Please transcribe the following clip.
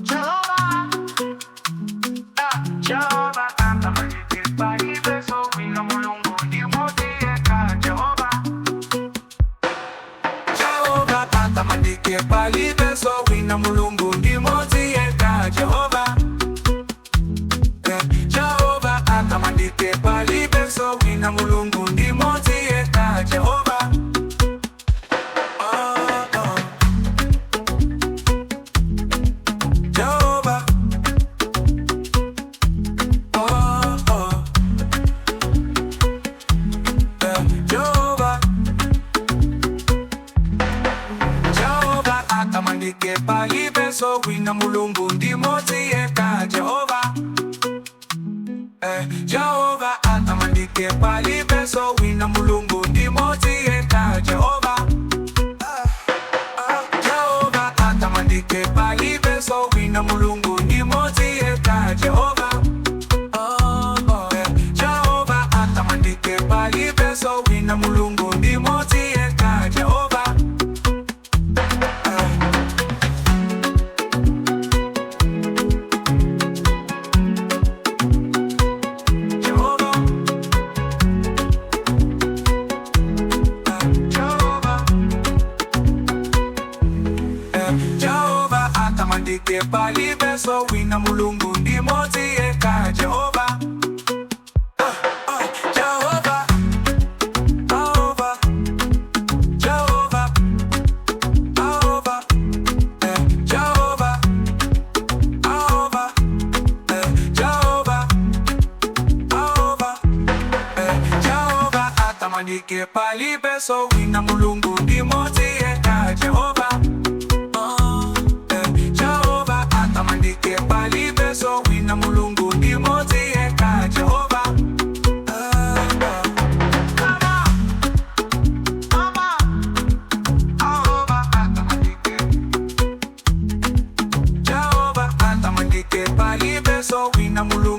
Jehova, Jehova atamandike, palibenso wina, Mulungu ndi mmodzi yekha, Jehova. Jehova atamandike, palibenso wina, Mulungu ndi mmodzi yekha, Jehova. Jehova atamandike, palibenso wina, Mulungu ndi mmodzi yekha, Jehova. Oh, oh. Jehova. Oh, oh. Jehova. Jehova atamandike, palibenso wina, Mulungu ndi mmodzi yekha, Jehova. Jehova atamandike, palibenso wina, Mulungu ndi mmodzi yekha, Jehova. Jehova atamandike, palibenso wina, Mulungu ndi mmodzi yekha, Jehova. Oh, oh. Jehova atamandike, palibenso wina, Mulungu ndi mmodzi yekha, Jehova. Jehova. Jehova. Jehova atamandike, palibenso wina, Mulungu ndi mmodzi yekha, Jehova. Jehova. Jehova. Jehova. Jehova. Jehova. Jehova. Jehova. Jehova. Jehova atamandike, palibenso wina, Mulungu ndi mmodzi yekha, Jehova. Oh, Jehova atamandike, palibenso wina, Mulungu ndi mmodzi yekha, Jehova. Mama, mama, Jehova atamandike. Jehova atamandike, palibenso wina, Mulungu